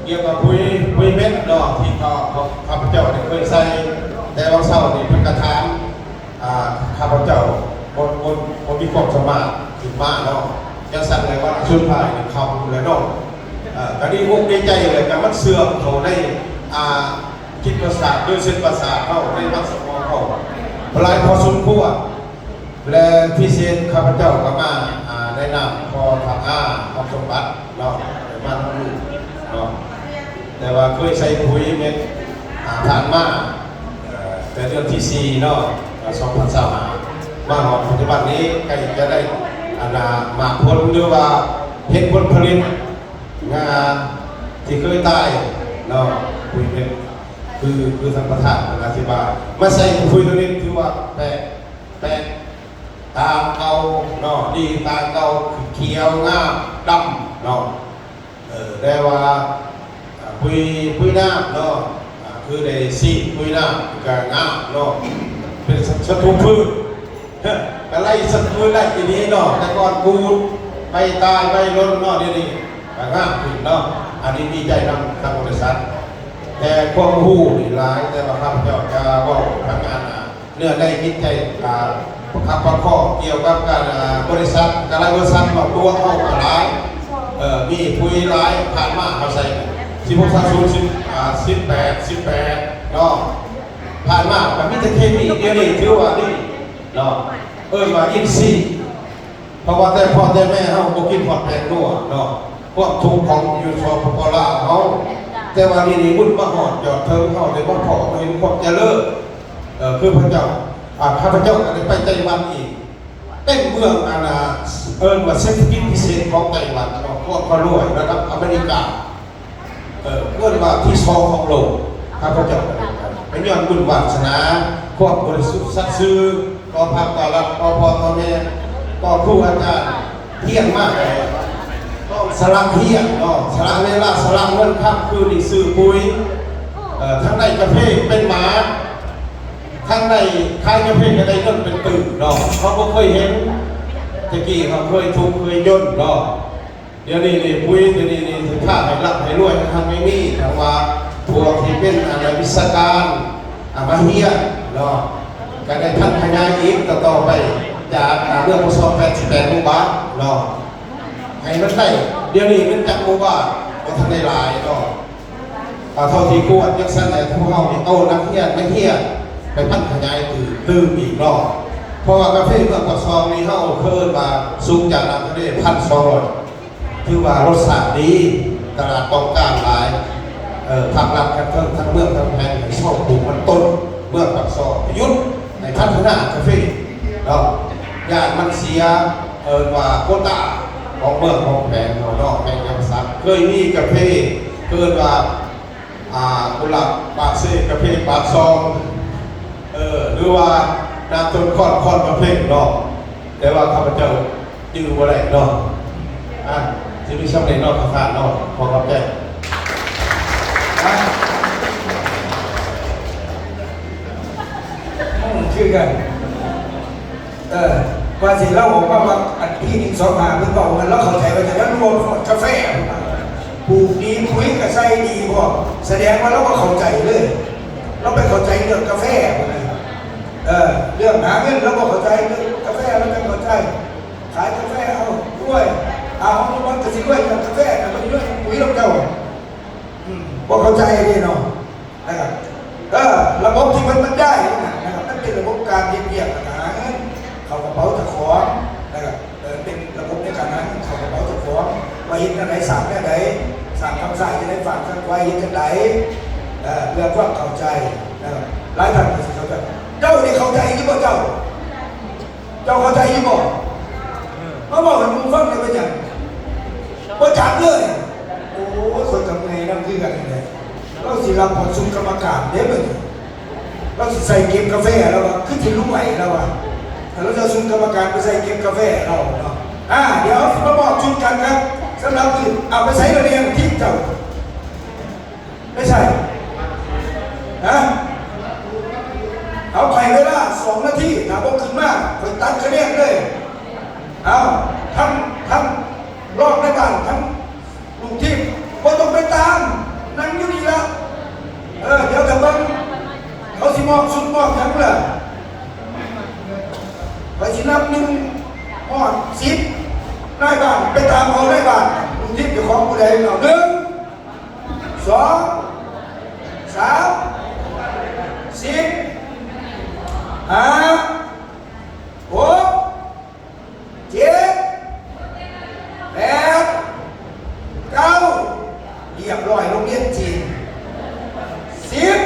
ກ່ຽວກັບປຸຍ ປຸຍເມັດເນາະ ທີ່ຂ້າ ຂ້າພະເຈົ້າໄດ້ເຄີຍໃສ່ ແຕ່ວ່າເຊົ້ານີ້ເພິ່ນກະຖາມ ອ່າ ຂ້າພະເຈົ້າບໍ່ ບໍ່ ບໍ່ມີຄວາມສາມາດຂຶ້ນມາເນາະ ຈັ່ງຊັ້ນແລ້ວວ່າສຸດທ້າຍນີ້ເຂົ້າຢູ່ແລ້ວເນາະ ເອີ ກະດີອົກດີໃຈແລ້ວກະມັນເຊື່ອມເຂົ້າໃນ ອ່າ ຈິດປະສາດ ຫຼື ເສັ້ນປະສາດເຮົາ ໃນມັນສະໝອງເຮົາຫຼາຍພໍສົມຄວນ. ແລະ ພິເສດຂ້າພະເຈົ້າກໍມາ ອ່າ ໃນນາມພໍ່ທາດອາ ຄຳສົມບັດເນາະ ໄດ້ມານຳລູກເນາະ ແຕ່ວ່າເຄີຍໃສ່ປຸຍເມັດ ອ່າ ຜ່ານມາ ເອີ ແຕ່ເດືອນທີສີ່ເນາະ ອ່າ ສອງພັນຊາວຫ້າ ມາຮອດປັດຈຸບັນນີ້ ໃກ້ຈະໄດ້ ອັນນ່າ ໝາກຜົນ ຫຼືວ່າເຫັນຜົນຜະລິດງາທີ່ເຄີຍຕາຍເນາະ ປຸຍເມັດ ຄື ຄືທ່ານປະທານເພິ່ນອະທິບາຍ ມາໃສ່ປຸຍໂຕນີ້ ຖືວ່າແປກ ແປກຕ່າງເກົ່າເນາະ ດີຕ່າງເກົ່າ ຂຽວງາມດຳເນາະ ເອີ ແຕ່ວ່າ ອ່າ ປຸຍ ປຸຍນ້ຳເນາະ ອ່າ ຄືໄດ້ສີດປຸຍນ້ຳກະງາມເນາະ ເປັນສັດຕູພືດ ກະໄລ່ສັດຕູໄດ້ອີ່ຫຼີເນາະ ແຕ່ກ່ອນປູດໃບຕາຍໃບຫຼົ່ນເນາະ ດຽວນີ້ກະງາມຂຶ້ນເນາະ ອັນນີ້ດີໃຈນຳທາງບໍລິສັດ ແຕ່ຄວາມຮູ້ນີ້ຫຼາຍ ແຕ່ວ່າຂ້າພະເຈົ້າຈະເວົ້າທາງງານ ເນື້ອໃນຈິດໃຈ ອ່າ ປະຄັບປະຄອງກ່ຽວກັບການ ອ່າ ບໍລິສັດ ກະຫຼາຍບໍລິສັດເນາະ ຕົວເຮົາກະຫຼາຍ ເອີ ມີປຸຍຫຼາຍ ຜ່ານມາເຮົາໃສ່ສິບຫົກ ສາມສິບ ອ່າ ສິບແປດ ສິບແປດເນາະ ຜ່ານມາກະມີແຕ່ເຄມີ ດຽວນີ້ຖືວ່າດີເນາະ ເອີ້ນວ່າອິນຊີ. ເພາະວ່າແຕ່ພໍ່ແຕ່ແມ່ເຮົາບໍ່ກິນຮອດແປ້ງນົວເນາະ ຄວາມທຸກຂອງຢູ່ ສປປ ລາວ ເຮົາ ແຕ່ວ່າດຽວນີ້ບຸນມາຮອດຍອດເທິງ ເຮົາໄດ້ມາພໍ້ມາເຫັນຄວາມຈະເລີນ ເອີ ຄືພະເຈົ້າ ອາ ຂ້າພະເຈົ້າກໍໄດ້ໄປໄຕ້ຫວັນອີກ ເປັນເມືອງ ອັນນ່າ ເອີ້ນວ່າເສດຖະກິດພິເສດຂອງໄຕ້ຫວັນເນາະ ຄວາມຮ່ຳລວຍລະດັບອາເມລິກາ. ເອີ ເອີ້ນວ່າທີສອງຂອງໂລກ ຂ້າພະເຈົ້າກໍໄດ້ໄປ ກໍຍ້ອນບຸນວາສະໜາ ຄວາມບໍລິສຸດສັດຊື່ ຕໍ່ພະຕໍ່ລັດ ຕໍ່ພໍ່ຕໍ່ແມ່ ຕໍ່ຄູອາຈານ ຮຽນມາກໍຕ້ອງສະຫຼະຮຽນເນາະ ສະຫຼະເວລາ ສະຫຼະເງິນຄຳ ຄືນີ້ຊື້ປຸຍ ເອີ ທັງໄດ້ກາເຟເປັນໝາກ ທັງໄດ້ຂາຍກາເຟກໍໄດ້ເງິນເປັນຕື້ເນາະ ເຮົາບໍ່ເຄີຍເຫັນ ແຕ່ກີ້ເຮົາເຄີຍທຸກເຄີຍຈົນເນາະ. ດຽວນີ້ນີ້ ປຸຍ ດຽວນີ້ນີ້ ຖ້າໃຫ້ລ່ຳໃຫ້ລວຍ ມັນບໍ່ມີ ຖ້າວ່າພວກທີ່ເປັນ ອັນ ວິຊາການ ອາ ມາຮຽນເນາະ ກະໄດ້ພັນຂະຫຍາຍອີກຕໍ່ໆໄປ ຈາກ ອາ ເມືອງປາກຊ່ອງ ແປດສິບແປດໝູ່ບ້ານເນາະ ໃຫ້ມັນໄດ້ ດຽວນີ້ມັນຈັກໝູ່ບ້ານ ບໍ່ທັນໄດ້ຫຼາຍເນາະ ເທົ່າທີ່ຄວນ ຈັ່ງຊັ້ນແຫຼະ ພວກເຮົານີ້ເອົານັກຮຽນມາຮຽນ ໄປພັນຂະຫຍາຍຕື່ມ ຕື່ມອີກເນາະ ເພາະວ່າກາເຟເມືອງປາກຊ່ອງນີ້ ເຮົາເອີ້ນວ່າສູງຈາກນ້ຳທະເລ ພັນສອງຮ້ອຍ ຖືວ່າລົດຊາດດີ ຕະຫຼາດຕ້ອງການຫຼາຍ ເອີ ພາກລັດທັງເທິງ ທັງເມືອງ ທັງແຂວງ ໃຫ້ເຊົາປູກມັນຕົ້ນ ເມືອງປາກຊ່ອງ ໃຫ້ຢຸດ ໃຫ້ພັດທະນາກາເຟເນາະ ຢ້ານມັນເສຍ ເອີ້ນວ່າໂຄຕາຂອງເມືອງຂອງແຂວງເຮົາເນາະ ແຂວງຈຳປາສັກ ເຄີຍມີກາເຟ ເອີ້ນວ່າ ອ່າ ກຸຫຼາບປາກເຊ ກາເຟປາກຊ່ອງ ເອີ ຫຼືວ່ານາຕົ້ນຄອນ ຄອນປະເພັງເນາະ ແຕ່ວ່າຂ້າພະເຈົ້າຈື່ບໍ່ໄດ້ເນາະ ອ່າ ຊິມີຊ່ຳນີ້ເນາະ ຂອບໃຈເນາະ ຂໍຂອບໃຈ ອ່າ ອືມ ຄືກັນ. ເອີ ວ່າຊິເລົ່າອອກມາວ່າ ອັນປີໜຶ່ງສອງຫ້າເພິ່ນເວົ້ານັ້ນ ລາວເຂົ້າໃຈວ່າຈະລວມກາແຟ ປູກດີ ປຸຍກໍໃສ່ດີພ້ອມ ສະແດງວ່າລາວບໍ່ເຂົ້າໃຈເລີຍ ລາວໄປເຂົ້າໃຈເລື່ອງກາແຟພຸ້ນນະ ເອີ ເລື່ອງຫາເງິນລາວບໍ່ເຂົ້າໃຈ ເລື່ອງກາແຟລາວຈັ່ງເຂົ້າໃຈ ຂາຍກາແຟເອົາລວຍ ເອົາ ເຮົາມັນກໍຊິລວຍເລື່ອງກາແຟ ແຕ່ບໍ່ໄດ້ລວຍປຸຍນຳເຈົ້າ ອືມ ບໍ່ເຂົ້າໃຈເດ້ເນາະ. ນະຄັບ ເອີ ລະບົບທີ່ເພິ່ນບັນຍາຍນັ້ນນະຄັບ ມັນເປັນລະບົບການເຮັດວຽກ ແລ້ວກໍຫາເງິນເຂົ້າກະເປົາເຈົ້າຂອງນະຄັບ ເອີ ເປັນລະບົບໃນການຫາເງິນເຂົ້າກະເປົາເຈົ້າຂອງ ວ່າເຮັດແນວໃດ ສ້າງແນວໃດ ສ້າງຄຳສາຍຈັ່ງໃດ ຝາກຈັ່ງໃດ ເຮັດຈັ່ງໃດ ເອີ ເພື່ອຄວາມເຂົ້າໃຈນະຄັບ ຫຼາຍທ່ານກໍຊິເຂົ້າໃຈ ເຈົ້ານີ້ເຂົ້າໃຈຢູ່ບໍ່ເຈົ້າ? ເຈົ້າເຂົ້າໃຈຢູ່ບໍ່? ມາເວົ້າໃຫ້ໝູ່ຟັງແດ່ ເປັນຫຍັງ? ບໍ່ຈັກເລີຍ. ໂອ້ຍ ຂ້ອຍກໍເມື່ອຍນຳຄືກັນແຫຼະ. ລາວຊິຮັບຮອດຊຸດກຳມະການເດ້ບັດນີ້. ລາວຊິໃສ່ເກັບກາແຟລາວວ່າ ຄືຊິລວຍລາວວ່າ. ລາວຈະເອົາຊຸດກຳມະການໄປໃສ່ເກັບກາແຟລາວເນາະ. ອ່າ ດຽວເຮົາຊິມາມອບຊຸດກັນຄັບ ສຳລັບທີ່ ເອົາໄປໃສ່ລະເລີຍ ທີມເຈົ້າ. ໄປໃສ? ຮະ? ເອົາ ໃຫ້ເວລາສອງນາທີ ຖ້າບໍ່ຂຶ້ນມາ ຂ້ອຍຕັດຄະແນນເລີຍ. ເອົາ ທັງ ທັງຮອງນາຍບ້ານ ທັງລູກທີມ ບໍ່ຕ້ອງໄປຕາມ ສອງ ສາມ ສີ່ ຫ້າ ຫົກ ເຈັດ ແປດ ເກົ້າ ຮຽບຮ້ອຍ ໂຮງຮຽນຈີນ ສິບ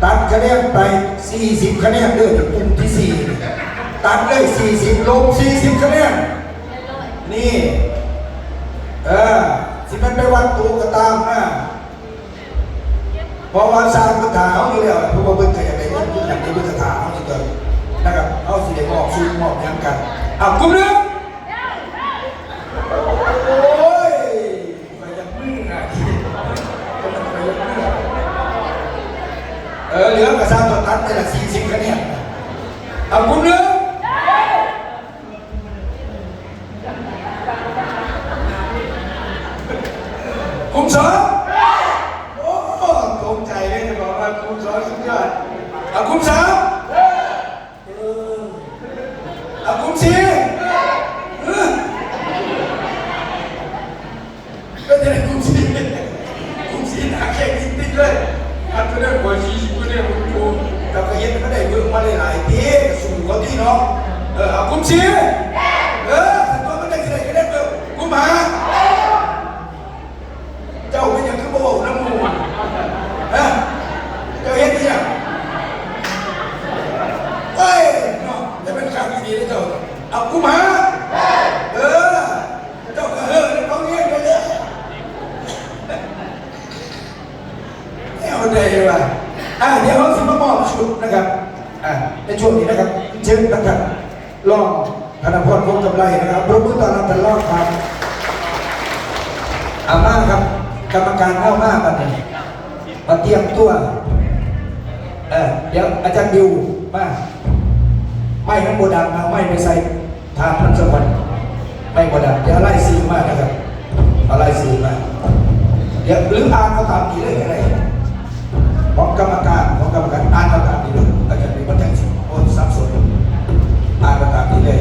ຕັດຄະແນນໄປສີ່ສິບຄະແນນເດີ ເປັນກຸ່ມທີສີ່ ຕັດເລີຍສີ່ສິບ ລົບສີ່ສິບຄະແນນ ນີ້ ເອີ ຊິແມ່ນໄປວັດໂຕກໍຕາມນະ ເພາະວ່າຊ່າງເພິ່ນຖ້າເຮົາຢູ່ແລ້ວ ເພາະວ່າເພິ່ນກໍຢາກໄດ້ເງິນຄືກັນ ເພິ່ນກໍຖ້າເຮົາຢູ່ເດີ ນະຄັບ ເຮົາຊິໄດ້ມອບຊຸດມອບຫຍັງກັນ ເອົາ ກຸ່ມໜຶ່ງ ໂອ້ຍ ຂ້ອຍຢາກມືນະ ຂ້ອຍຢາກມືນ ເອີ ເຫຼືອກໍຊ່າງ ກໍຕັດໄປລະສີ່ສິບຄະແນນ ເອົາ ກຸ່ມໜຶ່ງ ກຸ່ມສອງ ໂອ້ ຕົກໃຈເລີຍ ຈະບອກວ່າກຸ່ມສອງສຸດຍອດ ເອົາ ກຸ່ມສາມ ເອີ ເອົາ ກຸ່ມສີ່ ເອີ ເປັນຈັ່ງໃດກຸ່ມສີ່ ກຸ່ມສີ່ໜ້າເຄັ່ງຕິດໆເລີຍ ອັນຕົວນັ້ນກວ່າສີ່ສິບ ຕົວນີ້ມັນໂກງ ເຈົ້າກໍເຮັດໃຫ້ມັນໄດ້ເພີ່ມມາຫຼາຍໆຕິ ກໍສູ້ເຂົາຕິເນາະ ເອີ ເອົາ ກຸ່ມສີ່ ເອີ ຄັນຕົວມັນໄດ້ຊິໄດ້ຄະແນນເພີ່ມ ກຸ່ມຫ້າ ເຈົ້າເປັນຫຍັງຄືບໍ່ເວົ້ານຳໝູ່? ຮະ? ເຈົ້າເຮັດອີ່ຫຍັງ? ໂອ້ຍ ເນາະ ຈະເປັນຄັກອີ່ຫຼີເດ້ເຈົ້າ. ເອົາ ກຸ່ມຫ້າ ເອີ ເຈົ້າກໍເຮີນຳເຂົາຮຽນໄປເລີຍ. ແນວໃດວະ? ອ່າ ດຽວເຮົາຊິມາມອບຊຸດນະຄັບ ອ່າ ໃນຊ່ວງນີ້ນະຄັບ ເຊີນນະຄັບ ລອງ ທະນະພອນ ວົງກຳໄລ ນະຄັບ ປົບມືຕ້ອນຮັບທ່ານລອງຄັບ. ເອົາມາຄັບ ກຳມະການເຮົາມາບັດນີ້ ມາຕຽມຕົວ. ເອີ ດຽວອາຈານບິວມາ. ໄມ້ມັນບໍ່ດັງ ເອົາໄມ້ໄປໃສ່ຖາດມັນສາກ່ອນ. ໄມ້ບໍ່ດັງ. ດຽວເອົາລາຍຊື່ມານະຄັບ. ເອົາລາຍຊື່ມາ ດຽວ ຫຼືອ່ານເອົາຕາມນີ້ເລີຍກໍໄດ້ ຂອງກຳມະການ ຂອງກຳມະການ ອ່ານເອົາຕາມນີ້ເລີຍ ອາຈານນີ້ມັນຈັ່ງຊິບໍ່ສັບສົນ ອ່ານເອົາຕາມນີ້ເລີຍ.